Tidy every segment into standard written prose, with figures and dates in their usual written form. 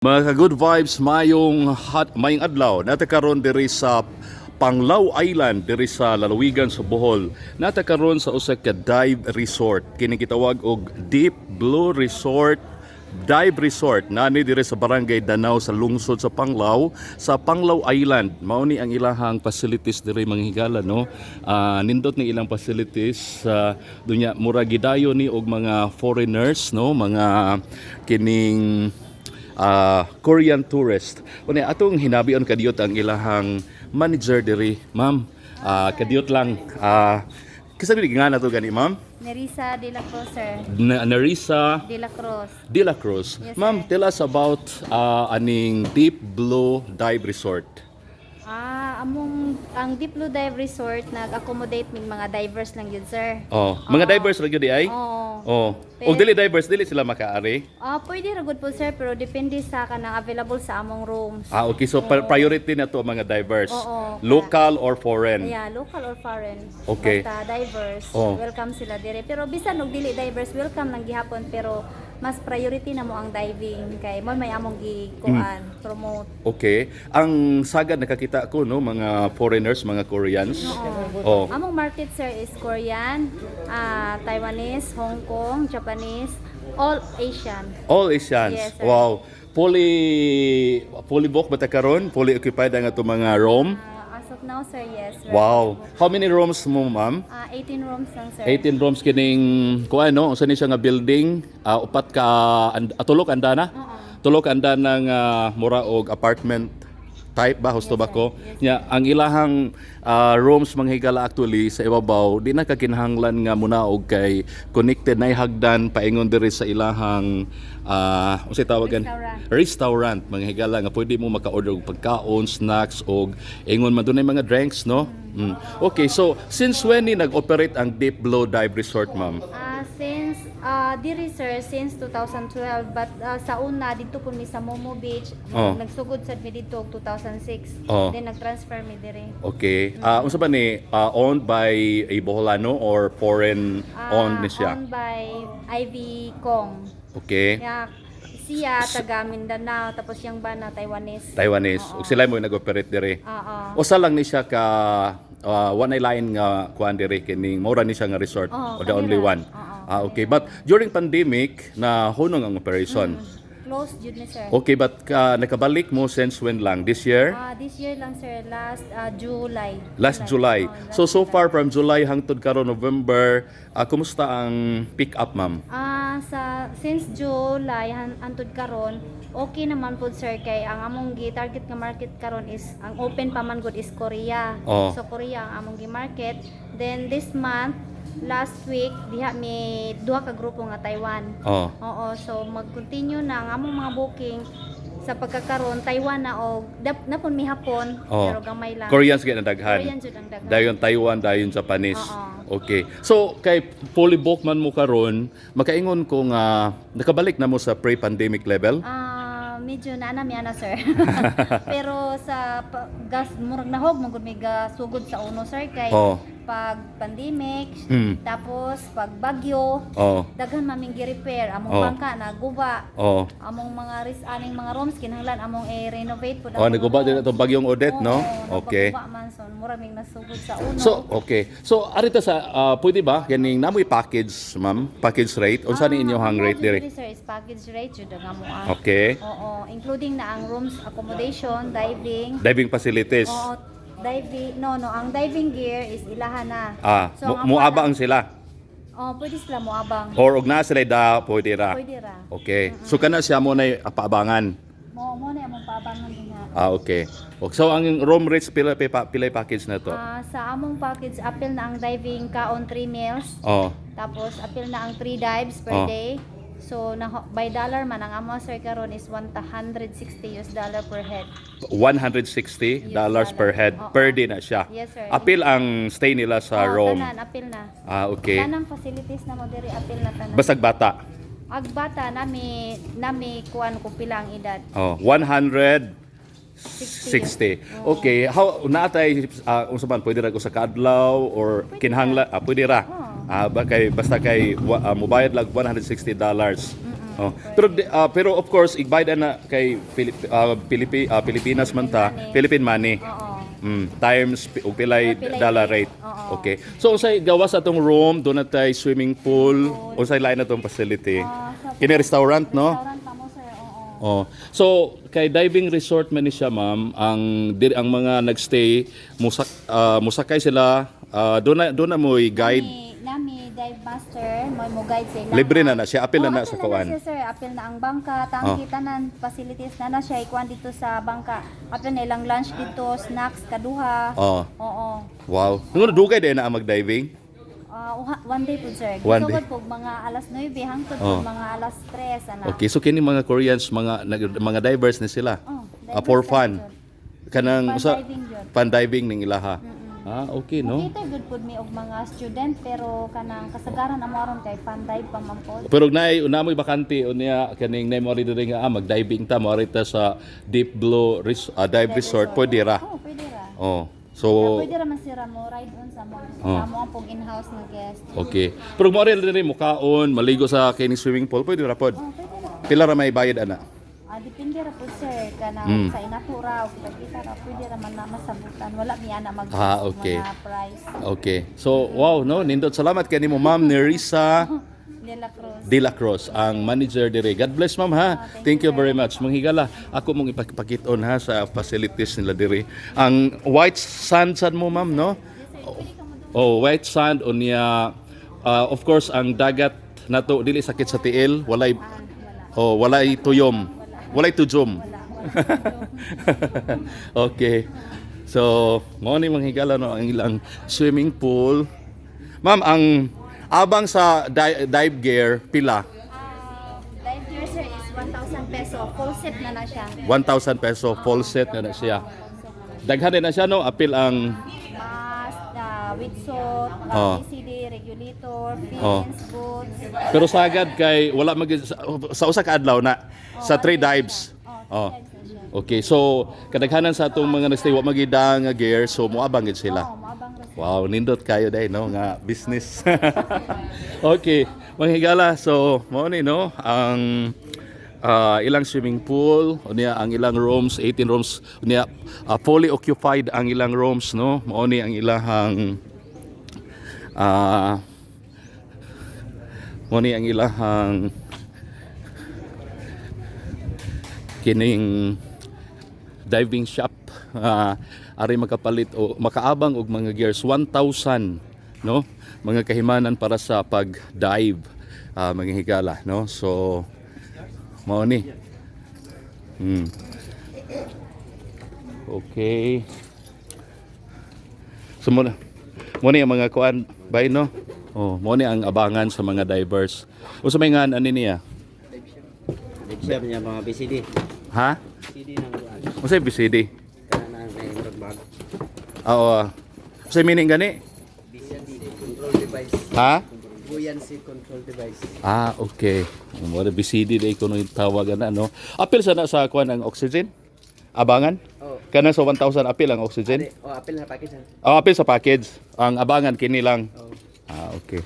Mga ka-good vibes, mayong hot, mayong adlaw. Naa ta karon diri sa Panglao Island, diri sa lalawigan sa Bohol. Naa ta karon sa usa ka dive resort. Kini gitawag og Deep Blue Resort Dive Resort nani diri sa Barangay Danao sa lungsod sa Panglao, sa Panglao Island. Mao ni ang ilahang facilities diri, mga higala, no. Nindot ni ilang facilities sa dunya, mura gidayo ni og mga foreigners, no, mga kining Korean tourist. Unya atong hinabion kadiyot ang ilahang manager diri, ma'am. Kadiyot lang. Kinsa ni nga nato gani, ma'am? Nerissa de la Cruz, sir. Nerissa De la Cruz. De La Cruz. Yes, Ma'am, sir. tell us about aning Deep Blue Dive Resort. Among ang Deep Blue Dive Resort, nag-accommodate mig mga divers lang yun, sir. Oh, mga divers ra gyud ay? Oo. Oh. Og dili divers, dili sila makaari. Pwede ra gud po, sir, pero depende sa kanang available sa among rooms. Ah, okay. So priority na to ang mga divers. Oo. Local or foreign. Yeah, local or foreign. Basta divers, welcome sila dire. Pero bisan og dili divers, welcome lang gihapon, pero mas priority na mo ang diving kay mo may among gikuan, promote. Okay. Ang sagad nakakita ko, no, mga foreigners, mga Koreans. Oh. Among market, sir, is Korean, Taiwanese, Hong Kong, Japanese, all Asian. All Asians. Yes, sir. Wow. Fully booked ba ta karon? Fully occupied ang ato mga room? As of now, sir, yes. Sir. Wow. How many rooms mo, ma'am? 18 rooms lang, sir. 18 rooms kining kuan, no? Unsa ni siya nga building? Upat ka tulo ka andana? Tulo ka andana nga mura og apartment type ba, husto ba ko? Nya ang ilahang rooms, mga higala, actually sa ibabaw di na kakinahanglan nga munaog kay connected na hagdan paingon diri sa ilahang unsay tawagan, Restaurant. Restaurant, mga higala, nga pwede mo maka-order og pagkaon, snacks og ingon man dunay mga drinks, no. Okay, so since when ni nag-operate ang Deep Blue Dive Resort, ma'am? Since diri, sir, since 2012, but sa una dito po mi sa Momo Beach, nagsugod sad mi dito og 2006. Then nag-transfer mi diri. Okay. Unsa ba ni owned by a Boholano or foreign owned ni siya? Owned by Ivy Kong. Yeah, siya taga Mindanao, tapos yung bana Taiwanese. Taiwanese. Ug sila mo nag-operate diri. Oo. Usa lang ni siya ka one line nga kuan diri, kining mura ni siya nga resort Oo, o the only kanila. one? Oo. Ah, okay. But during pandemic na hunong ang operation. Closed jud ni, sir. Okay, but ka, nakabalik mo since when lang? This year? This year lang, sir, last July. Last July. Oo, last So so July. far from July hangtod karon November, kumusta ang pick up, ma'am? Sa since July antud karon, okay naman po, sir, kay ang among gi target nga market karon is ang open pa man gud is Korea. So Korea ang among gi market. Then this month, last week diha may duha ka grupo nga Taiwan. Oo, so mag-continue na ang among mga booking sa pagkakaron Taiwan na og napon mi Hapon, pero gamay lang. Koreans gyud ang daghan. Korean jud ang daghan. Dayon Taiwan, dayon Japanese. Oo. Okay. So kay fully booked man mo karon, makaingon ko nga nakabalik na mo sa pre-pandemic level? Medyo na na mi ana, sir. Pero sa gas murag nahog man gud mi sugod sa uno, sir, kay pag pandemic, tapos pag bagyo, daghan maming gi-repair among bangka na guba. Among mga ris aning mga rooms kinahanglan among i-renovate pud ang Oh, mga naguba din rooms. itong bagyong Odette, no? Oo, nagpaguba man, so murag ming nasugod sa uno. So, okay. So, arita sa pwede ba ganing namoy package, ma'am? Package rate? Unsa ni inyong Ang rate amo diri? jud, sir, is package rate jud ang amo ah. Oo, including na ang rooms, accommodation, diving. Diving facilities. Oo, diving, no, ang diving gear is ilahan na. Ah, So, ang muabang sila. Oh, pwede sila moabang. Or og naa sila da, pwede ra. Pwede ra. Okay. So kana siya mo na paabangan. Mo na among paabangan dinha. Ah, okay. Okay. So ang room rates, pila package na to? Sa among package, apil na ang diving kaon, 3 meals. Tapos apil na ang 3 dives per day. So na by dollar man ang amo, sir, karon is 160 US dollar per head. $160 per head per day na siya. Yes, sir. Apil ang stay nila sa Oh, room. tanan apil na. Ah, okay. Tanang facilities na mo diri apil na tanan. Basag bata. Ag bata nami kuan kung pila ang edad. Oh, 160. Okay, how naatay unsa man, pwede ra ko sa kaadlaw or kinahanglan, pwede ra? Oo. Ah, ba kay basta kay mubayad lang $160. Oh. Pero of course igbayad na kay Pilipinas man ta, Philippine money. Philippine money. Oo. Times og pilay Pilay dollar rate. rate. Oo. Okay. So unsay gawas atong room, doon na tay swimming pool, unsay lain na tong facility? Sa Kini restaurant, no? Restaurant pa mo, sir, oo. Oh. So kay diving resort man ni siya, ma'am, ang mga nagstay musakay sila, doon na mo'y guide. Nami dive master, mo guide sa ila. Libre na na siya, apil na Oo, na sa apil kuan. Na siya, sir. Apil na ang bangka, tangki, tanan, facilities na na siya ikuan dito sa bangka. Apil na ilang lunch dito, snacks kaduha. Oh. Oo. Wow. Ngano dugay din na ang mag-diving? One day po, sir. One day. Sugod po mga alas 9 hangtod Oh. po mga alas 3 ana. Okay, so kini mga Koreans, mga divers ni sila. Oh, For divers fun. na jud. Kanang Fun sa diving jud. fun diving ning ilaha. Ah, okay, no. Okay, good pud mi og mga student, pero kanang kasagaran amo aron kay fun dive pa man pod. Pero nay una mo'y bakante unya kaning nay mo diri nga mag-diving ta, mo ta sa Deep Blue Dive Resort, pwede ra. Oh, pwede ra. Oh. So Pwede ra man sira mo ride on sa mo sa mo ang pong in-house nga guest. Okay. Pero mo diri mo kaon, maligo sa kining swimming pool, pwede ra pod. Oh, pwede ra. Pila ra may bayad ana? Depende ra po, sir, kanang sa inatura o kita-kita ra, pwede ra man na masabutan. Wala mi ana mag mga price. Okay. So, wow, no, nindot, salamat kanimo, Ma'am Nerissa De La Cruz. De La Cruz, ang manager dire. God bless, ma'am, ha. Thank you very much. Manghigala, ako mong ipakit-on ha sa facilities nila dire. Ang white sand sad mo, ma'am, no? Oh, white sand unya, of course ang dagat nato dili sakit sa tiil, walay oh, walay tuyom. Walay tujom. Okay. So, mao ni, mga higala, no, ang ilang swimming pool. Ma'am, ang abang sa dive gear pila? Dive gear, sir, is 1,000 peso. Full set na na siya. 1,000 peso full set na na siya. Daghan din na siya, no, apil ang Mask, the wetsuit, BCD, regulator, fins, boots. Pero sagad kay wala mag sa usa ka adlaw na sa Oh, three one day dives. siya. Oh, Oh. three dives na siya. Okay, so kadaghanan sa atong mga nagstay wa magida nga gear, so moabang gid sila. Oh, moabang ra sila. Wow, nindot kayo dai, no, nga business. Okay, mga higala, so mao ni, no, ang ilang swimming pool, unya ang ilang rooms, 18 rooms, unya fully occupied ang ilang rooms, no. Mao ni ang ilahang kining diving shop, ari makapalit o makaabang og mga gears, 1,000, no, mga kahimanan para sa pag-dive, mga higala, no. So mao ni. Okay, so mo ni ang mga kuan bay, no. Oh, mo ni ang abangan sa mga divers. Usa may ngan ani niya? Dive shop niya mga BCD. Ha? BCD ng kuan. Usa BCD? Kana na may murag bag. Oo. Usa meaning gani? BCD control device. Ha? Buoyancy control device. Ah, okay. Wala BCD day kuno yung tawagan na, no. Apil sa na sa kuan ang oxygen? Abangan? Oh. Kana sa 1,000 apil ang oxygen? Ade, oh, apil na package ha. Oh, apil sa package. Ang abangan kini lang. Oh. Ah, okay.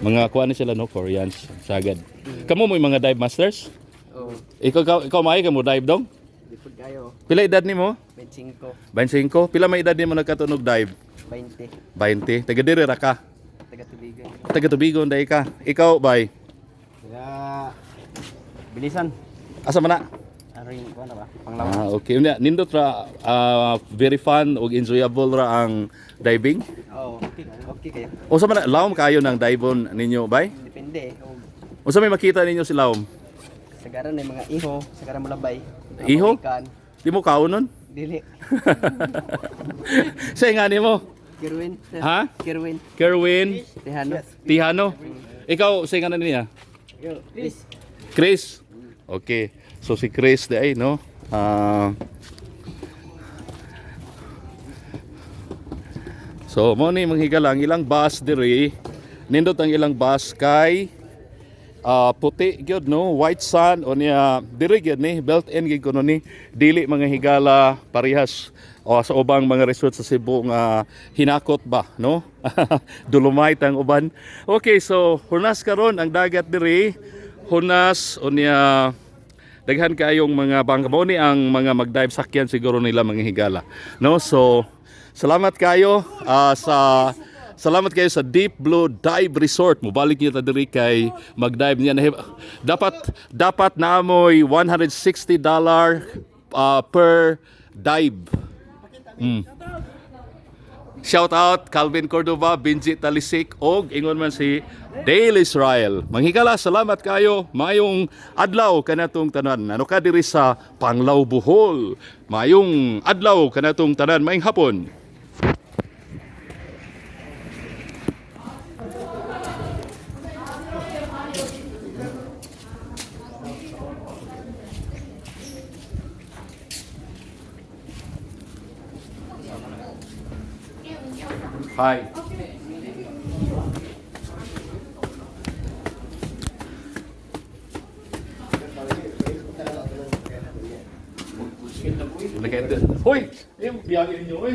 Mga kuan ni sila, no, Koreans sagad. Kamo mo yung mga dive masters? Oh, Ikaw maay ka mo dive dong? di pud kayo. Pila edad nimo? 25, 25. Pila may edad nimo nagkatunog dive? 20. 20. Taga diri ra ka. Taga tubigan. Taga Tubigon dai ka. Ikaw bay. Taga bilisan. Asa man na? Aring kuan na ba? Panglaw. Ah, okay. Unya, nindot ra, very fun ug enjoyable ra ang diving. Oh, okay. Okay kayo. Unsa man na lawom kayo ng divon ninyo bay? Depende. Oh, Unsa may makita ninyo si lawom? sagaran na yung mga iho, sagaran mo labay. Iho? Ikan. Di mo kaon nun? Dili. Sa nga nimo? Kirwin. Sir. Ha? Kirwin. Kerwin. Tihano. Tihano. Ikaw sa nga na niya? Yo, please. Chris. Okay. So si Chris di ay, no. So mo ni, mga higala, ang ilang bus diri, nindot ang ilang bus kay puti gyud, no, white sand. Unya diri gyud ni built in gyud kuno ni, dili, mga higala, parehas o sa ubang mga resort sa Cebu nga hinakot ba, no, dolomite ang uban. Okay, so hunas karon ang dagat diri. Hunas unya daghan kayong mga bangka. Mao ni ang mga mag-dive sakyan siguro nila mga higala. No? So salamat kayo sa salamat kayo sa Deep Blue Dive Resort. Mubalik niyo ta diri kay mag-dive niya. Dapat dapat naamoy $160 per dive. Shout out Calvin Cordova, Benji Talisik og ingon man si Dale Israel. Manghigala, salamat kayo. Mayong adlaw kanatong tanan. Ano ka diri sa Panglao Bohol. Mayong adlaw kanatong tanan. Maayong hapon. Hi. Hoy! Yung biyagin ninyo, oy!